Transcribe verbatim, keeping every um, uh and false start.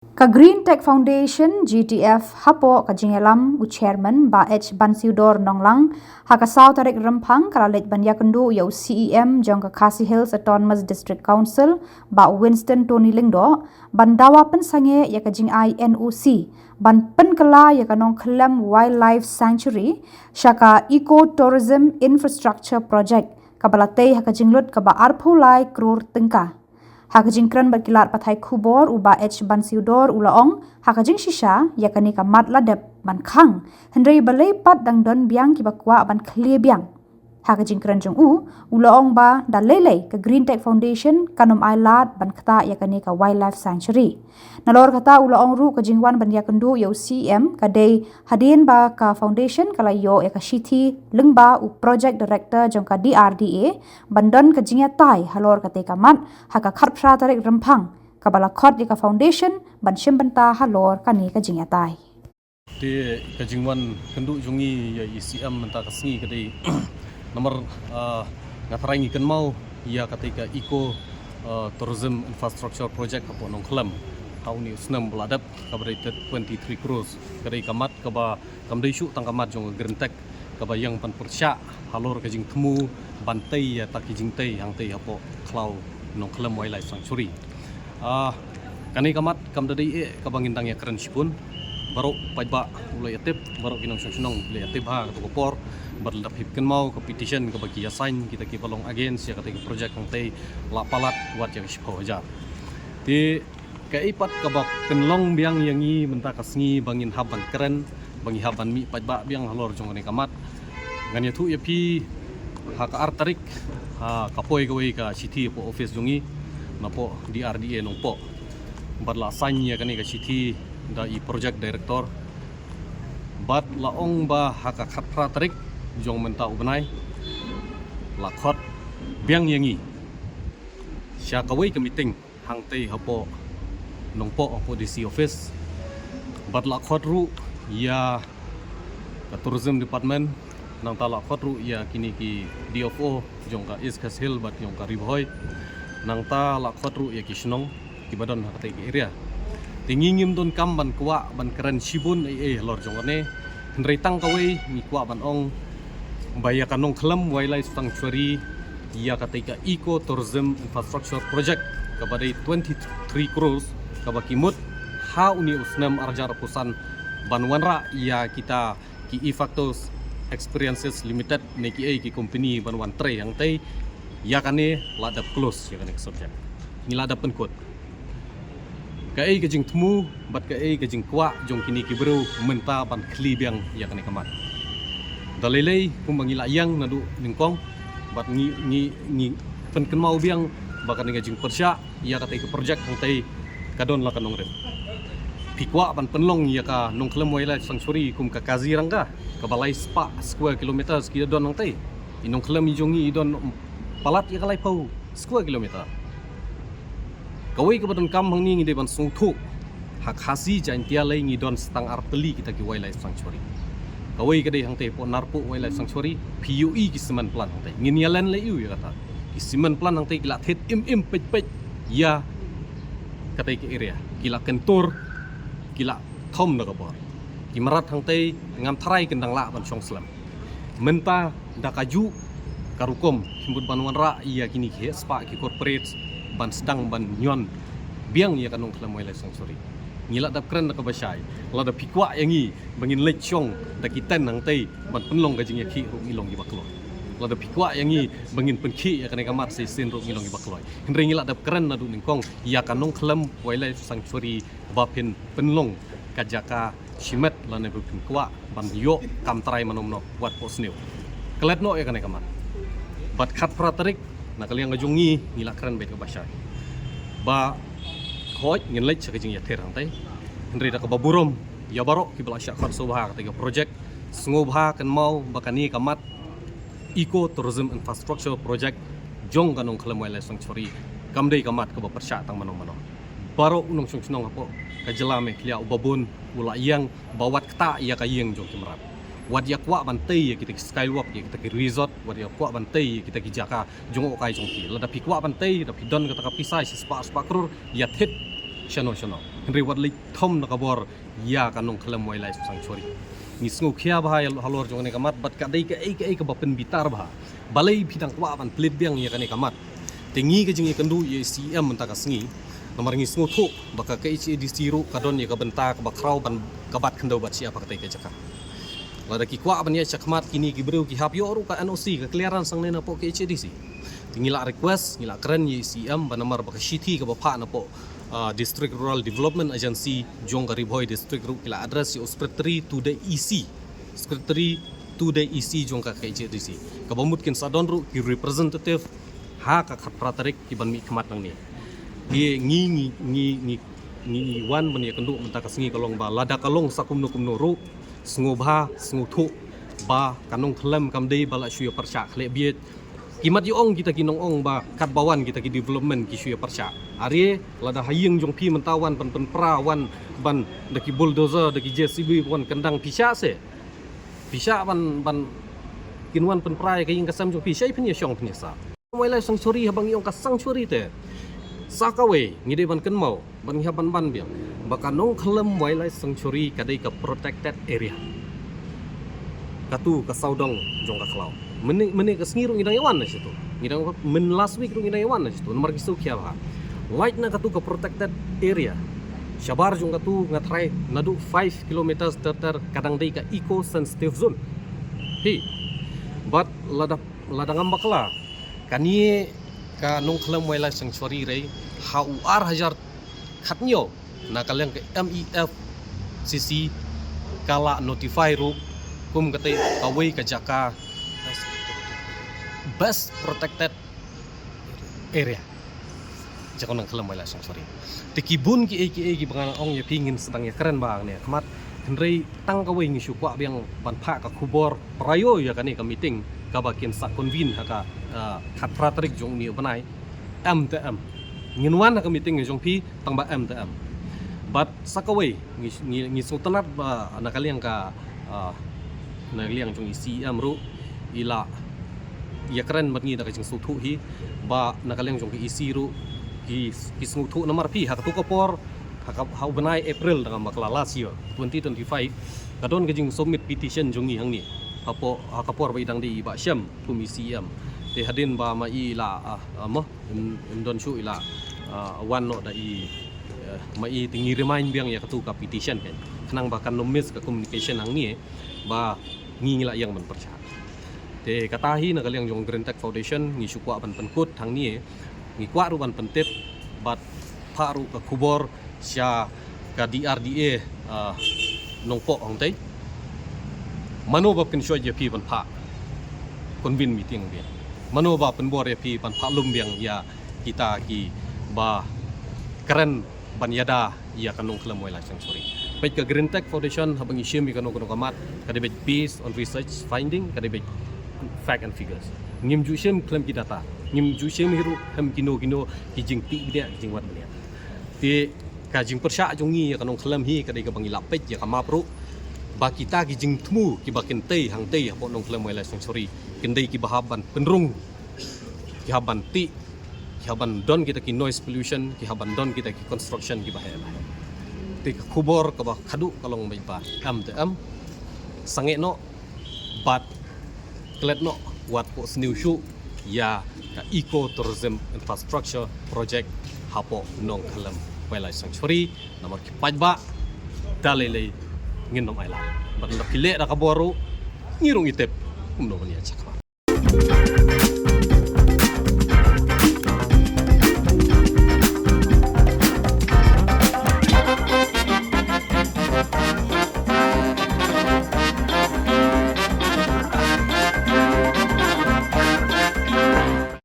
Ka Green Tech Foundation, G T F, hapoh ka jingïalam u Chairman Bah H Bansiudor Nonglang, ha ka saw tarik Rymphang ka la leit ban ïakynduh ïa u C E M jong ka Khasi Hills Autonomous District Council, Bah Winston Tony Lyngdoh, ban dawa pynsangeh ïa ka jingai N O C ban pynkylla ïa ka Nongkhyllem Wildlife Sanctuary sha ka Eco Tourism Infrastructure Project, kaba la tei ha ka jinglut kaba arphew lai klur tyngka. Ha ka jingkren bad ki lad pathai khubor, u Bah H Bansiudor u la ong, ha ka jingshisha ïa kane ka mat la dep ban khang, hynrei balei pat dang don biang kiba kwah ban khlieh biang. Ha ka jingkren jong u, u la ong ba da lei lei ka Green Tech Foundation kan ym ailad ban ktah ïa kane ka Wildlife Sanctuary. Nalor kata, u la ong ruh ka jingwan ban ïakynduh ïa u C E M ka dei hadien ba ka foundation ka la ïoh ïa ka shithi lyngba u Project Director jong ka D R D A ban don ka jingïatai halor katei ka mat ha ka khatphra tarik Rymphang, kaba la khot ïa ka foundation ban shim bynta halor kane ka jingïatai. Te ka jingwan kynduh jong ngi ïa i C M mynta ka sngi ka dei namar, ah, nga tharai ngi kynmaw ïa katei ka Eco, ah, Tourism Infrastructure Project hapoh Nongkhyllem ha une u snem ba la dep, kaba dei twenty-three crores. Ka dei ka mat kaba kam dei shuh tang ka mat jong ka Green Tech, kaba ïeng ban pyrshah halor ka jingthmu ban tei ïa ta ki jingtei hangtei hapoh khlaw Nongkhyllem Wildlife Sanctuary. Ah, kane ka mat kam da dei eh kaba ngin dang ïakren shibun. Baroh paidbah u la ïatip, baroh ki nongshong shnong u la ïatip ha kato ka por. Bad lada phi kynmaw ka petition kaba ki ïa sign kita kiba long against ïa katei ka project hangtei la palat wat ïa ka shiphew hajar. Te kaei pat kaba pynlong biang ïa ngi mynta ka sngi ba ngin hap ban kren, ba ngi hap ban mih paidbah biang halor jong kane ka mat. Ngan ïathuh ïa phi, ha ka ar tarik, ha, ka poi kawei ka shithi hapoh office jong ngi napoh D R D A Nongpoh. Bad la sign ïa kane ka shithi da i project director. Bad la ong ba ha ka khatphra tarik jong mynta u bnai la khot biang ïa ngi sha kawei ka meeting hangtei hapoh Nongpoh, hapoh D C office. Bad la khot ruh ïa ka Tourism Department, nangta la khot ruh ïa kine ki D F O jong ka East Khasi Hills bad jong ka Ri Bhoi. Nangta la khot ruh ïa ki shnong kiba don ha katei ka area. Te ngi ngim donkam ban kwah ban kren shibun ei ei halor jong kane. Hynrei tang kawei ngi kwah ban ong ba ïa ka Nongkhyllem Wildlife Sanctuary, ïa katei ka Eco Tourism Infrastructure Project kaba dei twenty-three crores kaba ki mut ha une u snem ar hajar arphew san ban wanrah ïa kita ki Efactos Experiences Limited ne kiei ki company ban wan trei hangtei. Ïa kane la dep close ïa kane ka subject. Ngi la dep pynkut kaei ka jingthmu bad kaei ka jingkwah jong kine ki briew mynta ban khlieh biang ïa kane ka mat. Da lei lei kumba ngi la ïeng naduh nyngkong bad ngi, ngi, ngi pynkynmaw biang ba kane ka jingpyrshah ïa katei ka project hangtei ka don la ka nongrim. Phi kwah ban pynlong ïa ka Nongkhyllem Wildlife Sanctuary kum ka Kaziranga, kaba lai spah square kilometers ki don hangtei. I Nongkhyllem i jong ngi i don palat ïa ka laiphew square kilometer. Kawei kaba donkam hangne ngi dei ban sngewthuh, ha Khasi Jaintia lei ngi don sa tang ar tylli kita ki Wildlife Sanctuary. Kawei ka dei hangtei hapoh Narpuh Wildlife Sanctuary, phi ïohi ki cement plant hangtei. Ngin ïa len leh ïa kata. Ki cement plant hangtei ki la thied im im peit peit ïa katei ka area. Ki la kyntur, ki la thom da ka bor. Ki mrad hangtei ngam tharai kin dang lah ban shong slem. Mynta da kajuh ka rukom ki mut ban wanrah ïa kine ki heh spah ki corporate ban sdang ban ñion biang ïa ka Nongkhyllem Wildlife Sanctuary. Ngi la dep kren da kaba shai. Lada phi kwah ïa ngi ba ngin leit shong da ki tent hangtei ban pynlong ka jingïakhih ruh ngi long kiba kloi. Lada phi kwah ïa ngi ba ngin pynkhih ïa kane ka mat shisien ruh ngi long kiba kloi. Hynrei ngi la dep kren naduh nyngkong ïa ka Nongkhyllem Wildlife Sanctuary ba phin pynlong ka jaka shimet lane ba phin kwah ban ïoh kam trai mano mano wat poh sniew. Klet noh ïa kane ka mat. Bad khatphra tarik na ka liang ka jong ngi ngi la kren bad kaba shai ba hooid ngin leit sha ka jingïathir hangtei. Hynrei da kaba burom ïa baroh kiba la shah khot sngewbha katei ka project, sngewbha kynmaw ba kane ka mat Eco Tourism Infrastructure Project jong ka Nongkhyllem Wildlife Sanctuary kam dei ka mat kaba pyrshah tang mano mano. Baroh u nongshong shnong hapoh ka jylla Meghalaya uba bun u la ïeng ba wat ktah ïa ka ïing jong ki mrad. Wat ïa kwah ban tei ïa kita ki skywalk, ïa kita ki resort, wat ïa kwah ban tei ïa kita ki jaka jngohkai jong ki. Lada phi kwah ban tei, lada phi don kata ka pisa shi spah, spah klur, ïa thied shano shano. Hynrei wat leit thom na ka bor ïa ka Nongkhlem Wildlife Sanctuary. Ngi sngewkhia bha halor jong kane ka mat, bad ka dei kaei kaei kaba pynbitar bha. Balei phi dang kwah ban plie biang ïa kane ka mat? Te ngi ka jingïakynduh ïa i C E M mynta ka sngi, namar ngi sngewthuh ba ka K H A D C ruh ka don ïa ka bynta kaba khraw ban ka bat khyndew bat shyiap ha katei ka jaka. Lada ki kwah ban ïaid shakhmat kine ki briew, ki hap ïoh ruh ka N O C, ka clearance hangne napoh K H A D C. Te ngi la request, ngi la kren ïa i C E M ba namar ba ka shithi kaba phah napoh, ah, District Rural Development Agency jong ka Ri Bhoi District ruh ki la address ïa u Secretary to the E C. Secretary to the E C jong ka K H A D C. Kaba mut kin sa don ruh ki representative ha ka khatphra tarik ki ban mihkhmat nangne. Te ngi, ngi, ngi, ngi, ngi wan ban ïakynduh mynta ka sngi ka long ba lada ka long sa kumno kumno ruh, sngewbha, sngewthuh ba ka Nongkhlem kam dei ba la shu ïa pyrshah khleh bieit. Ki mat ïa ong kita ki nongong ba katba wan kita ki development ki shu ïa pyrshah. Are, lada ha ïing jong phi mynta wan ban pynpra, wan ban da ki bulldozer, da ki J C B wan kyndang, phi shah se. Phi shah ban, ban kin wan pynpra ïa ka ïing ka sem jong phi, shaei phin ïa shong phin ïa sah? Wildlife Sanctuary, haba ngi ong ka sanctuary te, sa kawei ngi dei ban kynmaw, ban ngi hap ban ban biang ba ka Nongkhlem Wildlife Sanctuary ka dei ka protected area. Katu ka sawdong jong ka khlaw. Mynne, mynne ka sngi ruh ngi dang ïa wan na shitu. Ngi dang, myn last week ruh ngi dang ïa wan na shitu. Namar ki sngewkhia bha. Lait na katu ka protected area, shabar jong katu nga tharai naduh five kilometers ter ter ka dang dei ka eco sensitive zone. Hi. Bad lada, lada ngam bakla, kane ka Nongkhlem Wildlife Sanctuary rei ha u ar hajar khathynñiew na ka liang ka M E F C C ka la notify ruh kum katei kawei ka jaka best protected area. Jaka Nongkhlem Wildlife Sanctuary. Te ki bun kiei kiei kiba ngan ong ïa phi, ngin sdang ïa kren bha hangne ha khmat. Hynrei tang kawei ngi shu kwah biang ban phah ka khubor prior ïa kane ka meeting kaba kin sa convene ha ka, ah, khatphra tarik jong une u bnai. M te M. Ngin wan ha ka meeting jong phi tang ba M te M. Bad sa kawei ngi, ngi, ngi sngewtynnat ba na ka liang ka, ah, na ka liang jong i C E M ruh i la ïa kren bad ngi da ka jingsngewthuh hi, ba na ka liang jong ka E C ruh ki, ki sngewthuh namar phi ha katu ka por, ha ka, ha u bnai April da ngam bakla last year, twenty twenty-five, ka don ka jingsubmit petition jong ngi hangne hapoh, ha ka por ba i dang dei i Bah Shem kum i C E M. Te hadien ba ma i la, ah, ah, mo, im, im don shuh i la, ah, wan noh da i, eh, ma i, te ngi remind biang ïa katu ka petition kan. Khnang ba kan ym miss ka communication hangne ba ngi, ngi la ïeng ban pyrshah. Te kata hi na ka liang jong Green Tech Foundation ngi shu kwah ban pynkut hangne, ngi kwah ruh ban pyntip bad phah ruh ka khubor sha ka D R D A, ah, Nongpoh hangtei. Mano ba pynshoh ïa phi ban phah convene meeting biang? Mano ba pynbor ïa phi ban phah lum biang ïa kita kiba kren ban ïada ïa ka Nongkhlem Wildlife Sanctuary? Peit ka Green Tech Foundation haba ngi shim ïa kano kano ka mat ka dei beit based on research finding, ka dei beit fact and figures. Ngim ju shim khlem ki data, ngim ju shim hi ruh khlem kino kino ki jingtih bniah, ki jingwad bniah. Te ka jingpyrshah jong ngi ïa ka Nongkhlem hi ka dei kaba ngi la peit ïa ka map ruh ba kita ki jingthmu kiba kin tei hangtei hapoh Nongkhlem Wildlife Sanctuary kin dei kiba hap ban pynrung, ki hap ban tih, ki hap ban don kita ki noise pollution, ki hap ban don kita ki construction kiba heh ba heh. Te ka khubor kaba khadduh ka long beit ba M te M, sangeh noh bad klet noh, wat pohsniew shuh ïa ka eco tourism infrastructure project hapoh Nongkhlem Wildlife Sanctuary. Namar ki paidbah da lei lei ngin ym ailad, bad lada ki leh da ka bor ruh ngi ruh ngi tip kumno ban ïaid shakhmat.